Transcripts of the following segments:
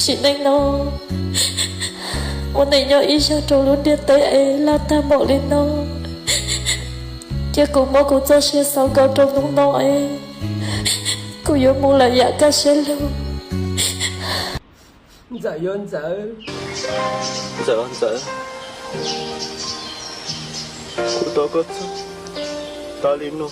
Tsim neej no, ua neej nyob ib zaug rau lub ntiaj teb es laj tag npaum li no, cia kuv muab kuv txoj sia xaus nkaus rau hnub no es kuv yuav mus lawm yam kaj siab lug. Ntxawm yuav Ntxawm, Ntxawm Ntxawm, kuv tos koj txog tas li no.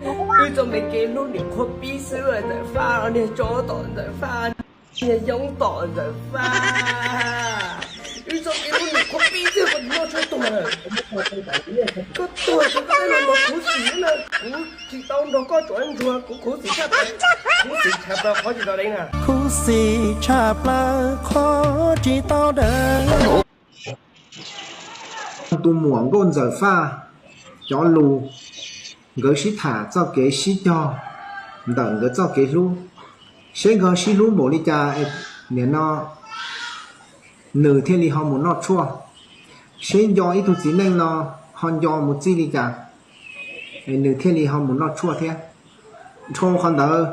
Wb txoj me kev hlub niam qhuav pib xwb, Ntxawm Faj, niag tso tom Ntxawm Faj, niag yoob tom Ntxawm Faj. Wb txoj kev hlub niam qhuav pib xwb, koj noj tshuaj tuag lawm. Koj tuag ces koj peb los nrog kuv xwb na, kuv tsis tau nrog koj tsuav ntsuag, kuv khuv xim tshaj plaws, khuv xim tshaj plaws qhov tsis tau deev na. Khuv xim tshaj plaws qhov tsis tau deev. Tus muam Nkauj Ntxawm Faj cov lus, nkawd sib tham txoj kev sib cog ntawm nkawd txoj kev hlub, seb nkawd sib hlub npaum li cas, nim no nws thiaj li ho mus noj tshuaj, seb nco ib tug txiv neej no ho nco mus txij li cas, es nws thiaj li ho mus noj tshuaj thiab. Dhau qhov ntawd,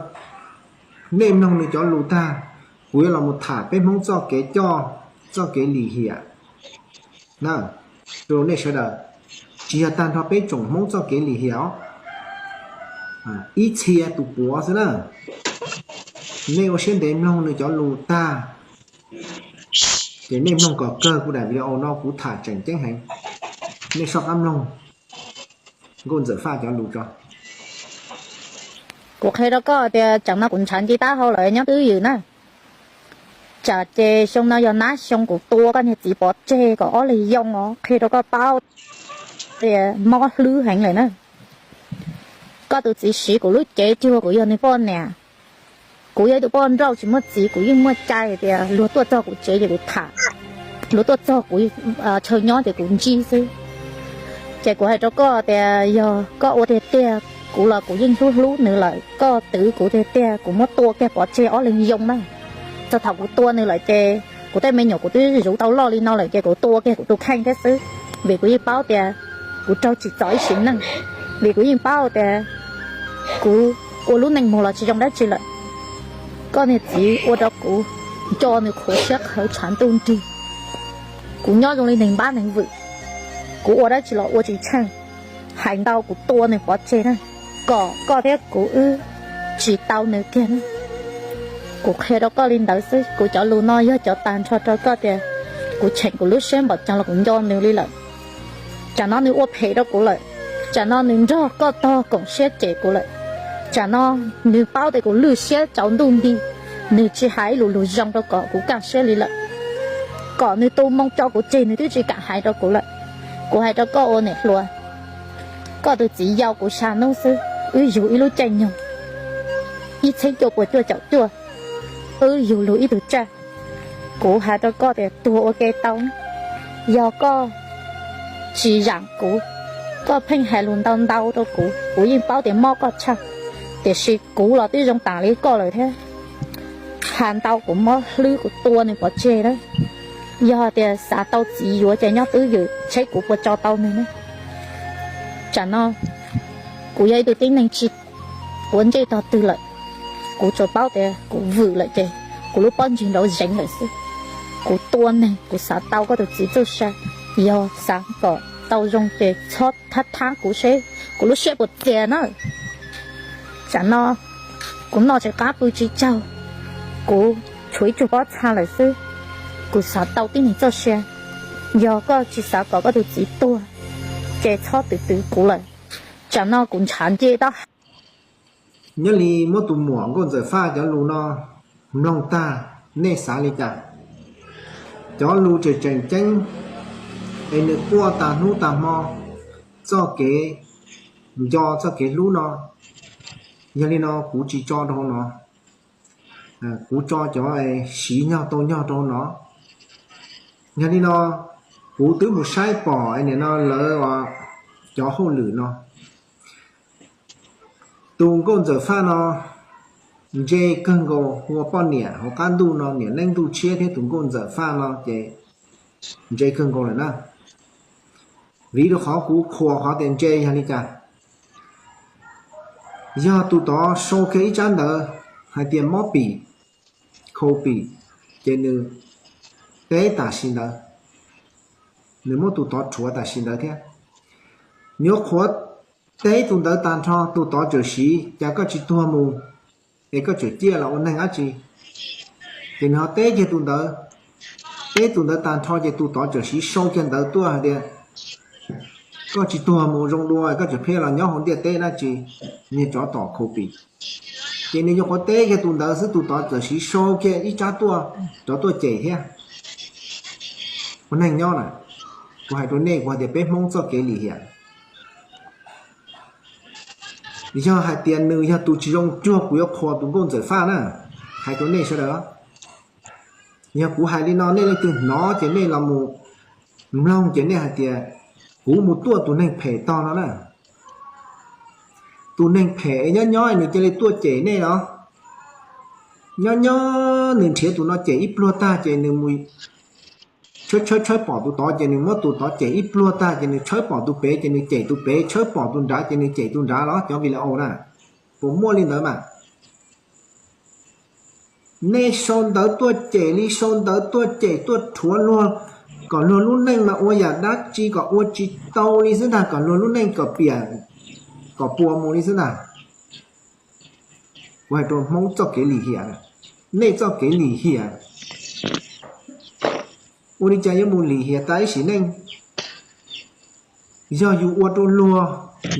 nej mloog nws cov lus tag, kuv yuav los mus tham peb Hmoob txoj kev coj, txoj kev lim hiam na, rau nej sawv daws. Tsis yog tag nrho peb tsoom Hmoob txoj kev lim hiam os, ib txhia tus puav xwb na. Nej ua siab ntev mloog nws cov lus tag, ces nej mloog kom kawg kuv daim video no kuv tham tseem ceeb heev. Nej soj qab mloog Nkauj Ntxawm Faj cov lus tso. Kuv qhia rau koj tias tsam no kuv ntshav nce taub hau lawm nyob twj ywm na. Tsam ces xyoo no yog nab xyoo kuv tua koj niag txiv pov tseg kom ob leeg yoo os, qhia rau koj paub tias mob hlwb heev lawm na. Koj tus txiv siv kuv lub cev cuag kuv yog nws poj niam. Kuv yog ib tug poj nrauj tsis muaj txiv, kuv yeej muaj cai hais tias luag tuaj txog kuv tsev ces kuv tham, luag tuaj txog kuv chaw nyob ces kuv ntsib xwb. Ces kuv hais rau koj tias yog koj ua tiag tiag, kuv los kuv yeej hlub hlub nws lawm, koj twv kuv tiag tiag kuv muab tua kiag pov tseg ob leeg yoo na. Txog thaum kuv tua nws lawm ces kuv tej me nyuam kuv twb zuv tau loj li no lawm ces kuv tua kiag kuv tus kheej thiab xwb, vim kuv yeej paub tias kuv raug tsim txom ib sim neej, vim kuv yeej paub tias kuv ua lub neej mus los tsis zoo dab tsi lawm. Koj niag txiv ua rau kuv nco nws qhuav siab qhawv tshav ntuj nrig. Kuv nyob zoo li neeg npab neeg vwm, kuv ua dab tsi los ua tsis tsheej. Hais ntau kuv tua nws pov tseg na, kom koj thiab kuv wb tsis tau nws kiag na. Kuv qhia rau koj li ntawd xwb, kuv cov lus no yog cov tag nrho rau koj tias kuv cheem kuv lub siab npaum cas los kuv nco nws li lawm. Tsam no nws ua phem rau kuv lawm, tsam no nws nrog koj tog koom siab cem kuv lawm, tsam no nws paub tias kuv lwj siab tsaus ntuj nti, nws tsis hais ib lus lus zoo rau kom kuv kaj siab li lawm. Kom nws tu moo tso kuv tseg nws twb tsis kam hais rau kuv lawm. Kuv hais rau koj ua niam hluas, koj tus txiv yau kuv xya hnub xwb, wb yug ib lub caij nyoog ib txhiab cuaj puas cuaj caum cuaj, wb yug lug ib tug tsaj. Kuv hais rau koj tias tuag ua ke tau, yog koj tsis zam kuv, koj pheej hais lus ntau ntau rau kuv, kuv yeej paub tias mob koj tshaj, tiam sis kuv los twb zoo tas li koj lawm thiab. Has ntau kuv mob hlwb kuv tua nws pov tseg na. Yog tias xav tau txiv yuav ces nyob twj ywm seb kuv puas tso tau nws na. Tsam no kuv yog ib tug tib neeg tsis quav ntsej tog twg lawm. Kuv tsuas paub tias kuv vwm lawm ces kuv lub pob ntseg nraud zeev lawm xwb. Kuv tua neeg kuv xav tau koj tus txiv txuj sa, yog xav kom tau zoo ces txhob thab thab kuv seb kuv lub siab puas txias na. Tsam no kuv noj tsis qab pw tsis tsaug, kuv tshuav ib tsuag pob txha lawm xwb. Kuv xav tau tib neeg txoj sia, yog koj tsis xav kom koj tus txiv tuag ces txhob twv twv kuv lawm. Tsam no kuv ntshav nce taub hau. Nyob li muab tus muam Nkauj Ntxawm Faj cov lus no mloog tag, nej xav li cas? Cov lus tseem tseem ceeb es nws quaj tas hnub tas hmo txoj kev nco txoj kev hlub no. Yog li no kuv tsis tso rau hauv no, kuv tso cov siv nyog tau nyog rau hauv no. Yog li no kuv twb mus saib pom nim no lawv cov hauj lwm no, tus Nkauj Ntxawm Faj no ntse kawg nkaus, ua poj niam hauv qab ntuj no niam neej ntuj tshiab thiab tus Nkauj Ntxawm Faj no ces ntse kawg nkaus lawm na. Vim rau qhov kuv qhuas qhov tias ntse yog li cas, yog tus tod sau kiag ib tsab ntawv hais tias mob pim, copy, ces nws teb tam sim ntawd, nws muab tus tod rhuav tam sim ntawd thiab. Nws yuav qhuav teb tus ntawd tag nrho, tus tod tseem siv, cas koj tsis tuag mus, es koj tseem ciaj los ua neeg dab tsi? Ces nws ho teb kiag tus ntawd, teb tus ntawd tag nrho ces tus tod tseem siv sau kiag ntawd tuaj hais tias, koj tsis tuag mus zoo dua, koj tseem pheej los nyob hauv ntiaj teb dab tsi, niag tsov tom copy. Ces nws yuav qhuav teb kiag tus ntawd xwb, tus tod txawm siv sau kiag ib tsab tuaj, rov tuaj cem thiab. Ua neeg nyob na, kuv hais rau nej, kuv hais tias peb Hmoob txoj kev lim hiam, yog hais tias nws yog tus tsis zoo cuag kuv yuav qhuas tus nkauj ntxawm Faj na, hais rau nej sawv daws. Yog kuv hais li no nej leej twg hnov ces nej los mus mloog ces nej hais tias kuv mus tuaj tus neeg phem tog no na. Tus neeg phem nyob nyob nws cia li tuaj cem nej los, nyob nyob nws nrhiav tus no cem ib pluag tag ces nws mus tshawb tshawb tshawb pom tus tod ces nws muab tus tod cem ib pluag tag ces nws tshawb pom tus pem ces nws cem tus pem, tshawb pom tus nrad ces nws cem tus nrad los cov video na. Puas muaj li ntawd mas? Nej sau ntawv tuaj cem li sau ntawv tuaj cem tuaj rhuav luag, kom luag lub neej mas ua yam dab tsi kom ua tsis tau li xwb ntag, kom luag lub neej kom piam kom puas mus li xwb ntag. Kuv hais rau Hmoob txoj kev lim hiam, nej txoj kev lim hiam, ua li cas yuav mus lim hiam tas ib sim neej? Yog yus ua rau luag,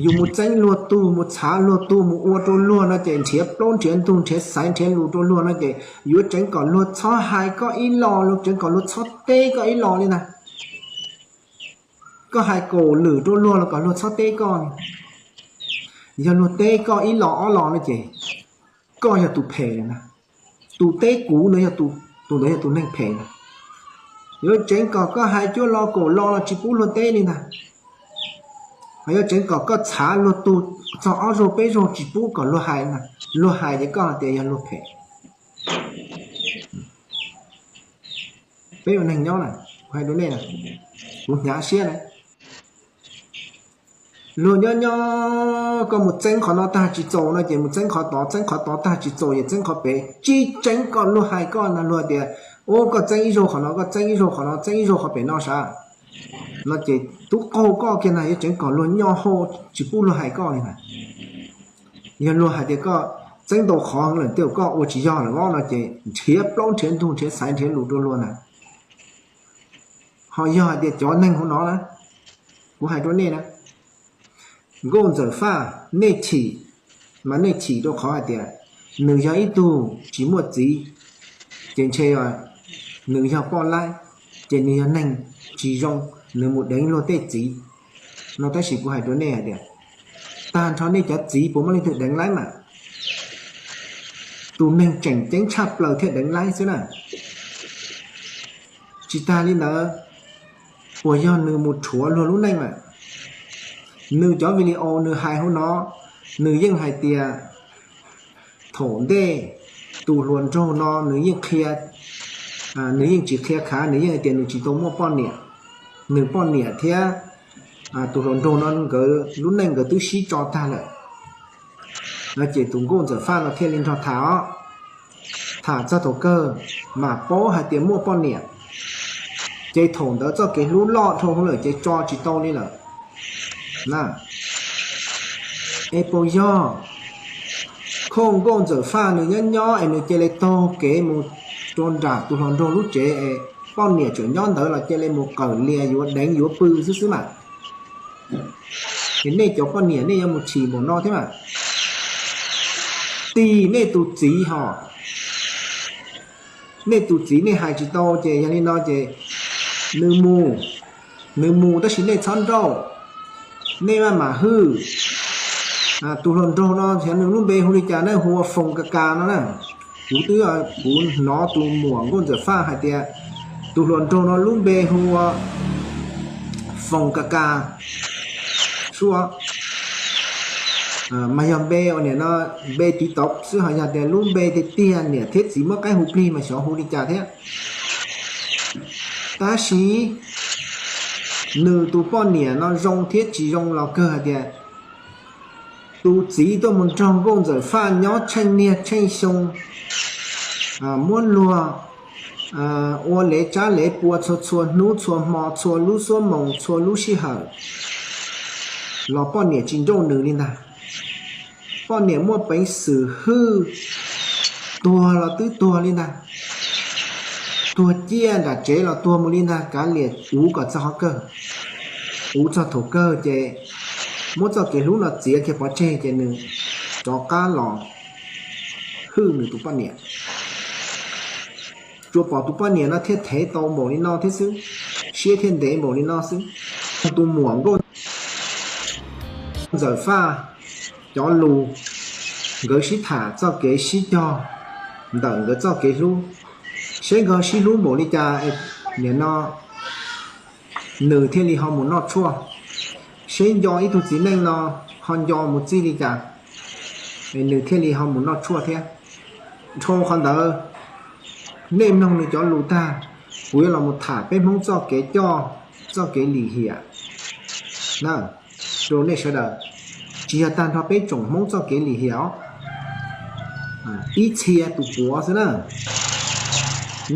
yus mus txeeb luag tug, mus txhav luag tug, mus ua rau luag no ces nrhiav plaub nrhiav ntug nrhiav xaiv nrhiav lus rau luag no ces yuav tseev kom luag txhob hais koj ib los, yuav tseev kom luag txhob teb koj ib los li ntag. Koj hais kaum lwm rau luag los kom luag txhob teb koj. Yog luag teb koj ib los ob los no ces koj yog tus phem lawm na. Tus teb kuv no yog tus, tus ntawd yog tus neeg phem na. Yuav tseev kom koj hais cuaj lo kaum lo los tsis pub luag teb li ntag. Ho yuav tseev kom koj txhav luag tug txog ob zaug peb zaug tsis pub kom luag hais na. Luag hais ces koj hais tias yog luag phem. Peb ua neeg nyob na, kuv hais rau nej na, kuv hnyav siab na. Luag nyob nyob koj mus txeeb qhov no tag tsis txaus no ces mus txeeb qhov tod, txeeb qhov tod tag tsis txaus ces txeeb qhov pem, tsis tseev kom luag hais koj na, luag tias, ub, koj txeeb ib zaug qhov no, koj txeeb ib zaug qhov no, txeeb ib zaug qhov pem no sav, no ces tub qaug koj kiag na, yuav tseev kom luag nyob hauv tsis pub luag hais koj li na. Yog luag hais tias koj txeeb ntau qhov lawm tej zaum koj ua tsis yog lawm os no ces nrhiav plaub nrhiav ntug nrhiav xaiv nrhiav lus rau luag na. Ho yog hais tias cov neeg hauv no na, kuv hais rau nej na, Nkauj Ntxawm Faj, nej chim, mas nej chim rau qhov hais tias nws yog ib tug tsis muaj txiv, ces ntshe nws yog poj laib, ces nws yog neeg tsis zoo, nws mus deev luag tej txiv no. Tab sis kuv hais rau nej hais tias tag nrho nej cov txiv puas muaj leej twg deev laib mas? Tus neeg tseem ceeb tshaj plaws thiaj deev laib xwb na. Tsis tag li ntawd, puas yog nws mus rhuav luag lub neej lawm? Nws cov video nws hais hauv no, nws yeej hais tias thaum ntej tus hluas nraug no nws yeej qhia, nws yeej tsis qhia khav, nws yeej hais tias nws tsis tau muaj poj niam, nws poj niam thiab tus hluas nraug no nkawd lub neej nkawd twb sib tso tag lawm no. Ces tus Nkauj Ntxawm Faj no thiaj li nrog tham os, tham txog thaum kawg mas paub hais tias muaj poj niam, ces thaum ntawd txoj kev hlub loj dhau hwv lawm ces tso tsis tau li lawm na. Es puas yog khauj Nkauj Ntxawm Faj nws nyob nyob es nws cia li taug kev mus rau nram tus hluas nraug lub tsev es poj niam tseem nyob ntawd los cia li mus qawm lias yuav deev yuav pw xwb xwb mas? Es nej cov poj niam nej yuav mus chim npaum no thiab mas? Tig nej tus txiv hos, nej tus txiv nej hais tsis tau ces yog li no ces nws mus, nws mus tab sis nej txhob nrauj, nej maj mam hwj. Tus hluas nraug no xyov nws lub npe hu li cas na, hu ua Foom Kas Kas no na. Kuv twb, kuv hnov tus muam Nkauj Ntxawm Faj hais tias tus hluas nraug no lub npe hu ua Foom Kas Kas. Sua, mas yog npe uas niam no, npe tiv tov xwb, ho yog tias lub npe tiag tiag niam thiab txiv muab qaib hu plig mas xyov hu li cas thiab. Tab sis nws tus poj niam no zoo thiab tsis zoo los kawg hais tias tus txiv tuaj mus nrog Nkauj Ntxawm Faj nyob tsheej niaj tsheej xyoo, muab luag ua lev tsab lev pua txhua txhua hnub txhua hmo txhua lub xuab moos txhua lub sij hawm los poj niam tsis nrauj nws li ntag. Poj niam muaj peev xwm hwj, tuag los twb tuag li ntag, tuag ciaj nram tsev los tuag mus li ntag, kav liam uv kom txog qhov kawg. Uv txog thaum kawg ces muab txoj kev hlub no txiav kiag pov tseg ces nws rov qab los hwj nws tus poj niam. Tsuas pom tus poj niam no thiaj thev tau npaum li no thiab xwb, siab thiaj ntev npaum li no xwb. Tus muam nkauj ntxawm Faj cov lus, nkawd sib tham txoj kev sib cog ntawm nkawd txoj kev hlub, seb nkawd sib hlub npaum li cas, nim no nws thiaj li ho mus noj tshuaj, seb nco ib tug txiv neej no ho nco mus txij li cas, nws thiaj li ho mus noj tshuaj thiab. Dhau qhov ntawd, nej mloog nws cov lus tag, kuv yuav los mus tham peb Hmoob txoj kev coj, txoj kev lim hiam na, rau nej sawv daws. Tsis yog tag nrho peb tsoom Hmoob txoj kev lim hiam os, ib txhia tus puav xwb na.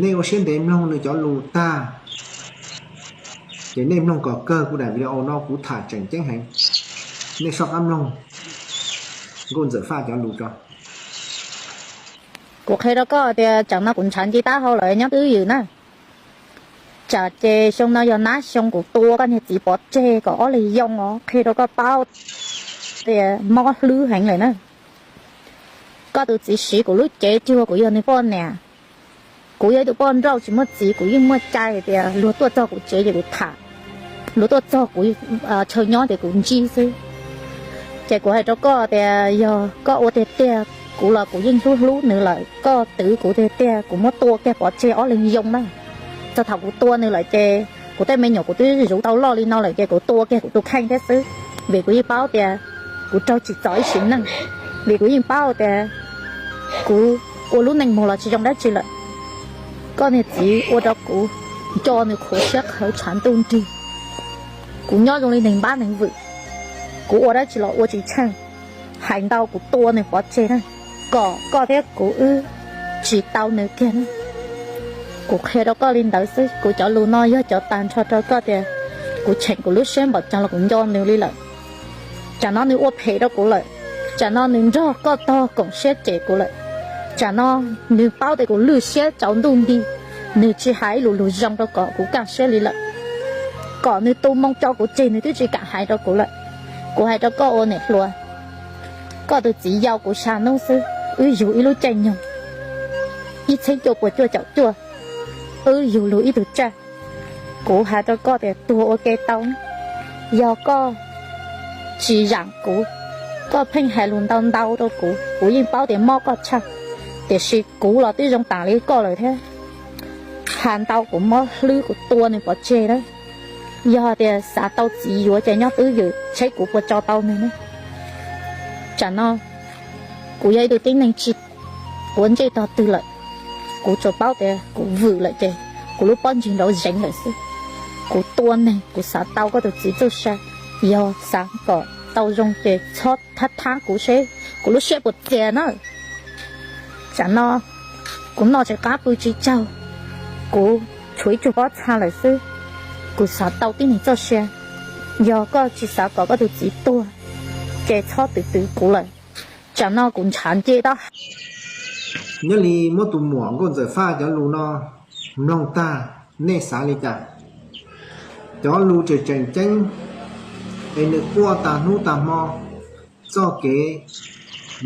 Nej ua siab ntev mloog nws cov lus tag, ces nej mloog kom kawg kuv daim video no kuv tham tseem ceeb heev. Nej soj qab mloog nkauj ntxawm Faj cov lus tso. Kuv qhia rau koj tias tsam no kuv ntshav nce taub hau lawm nyob twj ywm na. Tsam ces xyoo no yog nab xyoo kuv tua koj niag txiv pov tseg kom ob leeg yoo os, qhia rau koj paub tias mob hlwb heev lawm na. Koj tus txiv siv kuv lub cev cuag kuv yog nws poj niam. Kuv yog ib tug poj nrauj tsis muaj txiv, kuv yeej muaj cai hais tias luag tuaj txog kuv tsev ces kuv tham, luag tuaj txog kuv chaw nyob ces kuv ntsib xwb. Ces kuv hais rau koj tias yog koj ua tiag tiag, kuv los kuv yeej hlub hlub nws lawm, koj twv kuv tiag tiag kuv muab tua kiag pov tseg ob leeg yoo na. Txog thaum kuv tua nws lawm ces kuv tej me nyuam kuv twb zuv tau loj li no lawm ces kuv tua kiag kuv tus kheej thiab xwb, vim kuv yeej paub tias kuv raug tsim txom ib sim neej, vim kuv yeej paub tias kuv ua lub neej mus los tsis zoo dab tsi lawm. Koj niag txiv ua rau kuv nco nws qhuav siab qhawv tshav ntuj nrig. Kuv nyob zoo li neeg npab neeg vwm, kuv ua dab tsi los ua tsis tsheej. Hais ntau kuv tua nws pov tseg na, kom koj thiab kuv wb tsis tau nws kiag na. Kuv qhia rau koj li ntawd xwb, kuv cov lus no yog cov tag nrho rau koj tias kuv cheem kuv lub siab npaum cas los kuv nco nws li lawm. Tsam no nws ua phem rau kuv lawm, tsam no nws nrog koj tog koom siab cem kuv lawm, tsam no nws paub tias kuv lwj siab tsaus ntuj nti, nws tsis hais ib lus lus zoo rau kom kuv kaj siab li lawm. Kom nws tu moo tso kuv tseg nws twb tsis kam hais rau kuv lawm. Kuv hais rau koj ua niam hluas, koj tus txiv yau kuv xya hnub xwb, wb yug ib lub caij nyoog, ib txhiab cuaj puas cuaj caum cuaj, wb yug lug ib tug tsaj. Kuv hais rau koj tias tuag ua ke tau, yog koj tsis zam kuv, koj pheej hais lus ntau ntau rau kuv, kuv yeej paub tias mob koj tshaj, tiam sis kuv los twb zoo tas li koj lawm thiab. Has ntau kuv mob hlwb kuv tua nws pov tseg na. Yog tias xav tau txiv yuav ces nyob twj ywm seb kuv puas tso tau nws ne. Tsam no kuv yog ib tug tib neeg tsis quav ntsej tog twg lawm. Kuv tsuas paub tias kuv vwm lawm ces kuv lub pob ntseg nrov zeev lawm xwb. Kuv tua neeg kuv xav tau koj tus txiv txuj sa, yog xav kom tau zoo ces txhob thab thab kuv seb kuv lub siab puas txias na. Tsam no kuv noj tsis qab pw tsis tsaug, kuv tshuav ib tsuag pob txha lawm xwb. Kuv xav tau tib neeg txoj sia, yog koj tsis xav kom koj tus txiv tuag ces txhob twv twv kuv lawm. Tsam no kuv ntshav nce taub hau. Nyob li muab tus muam Nkauj Ntxawm Faj cov lus no mloog tag, nej xav li cas? Cov lus tseem tseem ceeb es nws quaj tag hnub tag hmo, txoj kev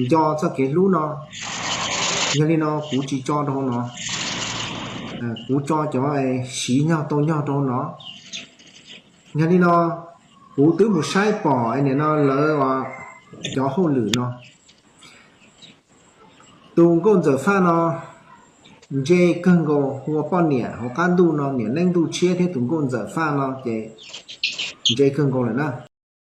nco txoj kev hlub no. Yog li no kuv tsis tso rau hauv no, kuv tso cov siv nyog tau nyog rau hauv no. Yog li no kuv twb mus saib pom nim no lawv cov hauj lwm no, tus Nkauj Ntxawm Faj no ntse kawg nkaus, ua poj niam hauv qab ntuj no, niam neej ntuj tshiab thiab tus Nkauj Ntxawm Faj no ces ntse kawg nkaus lawm na.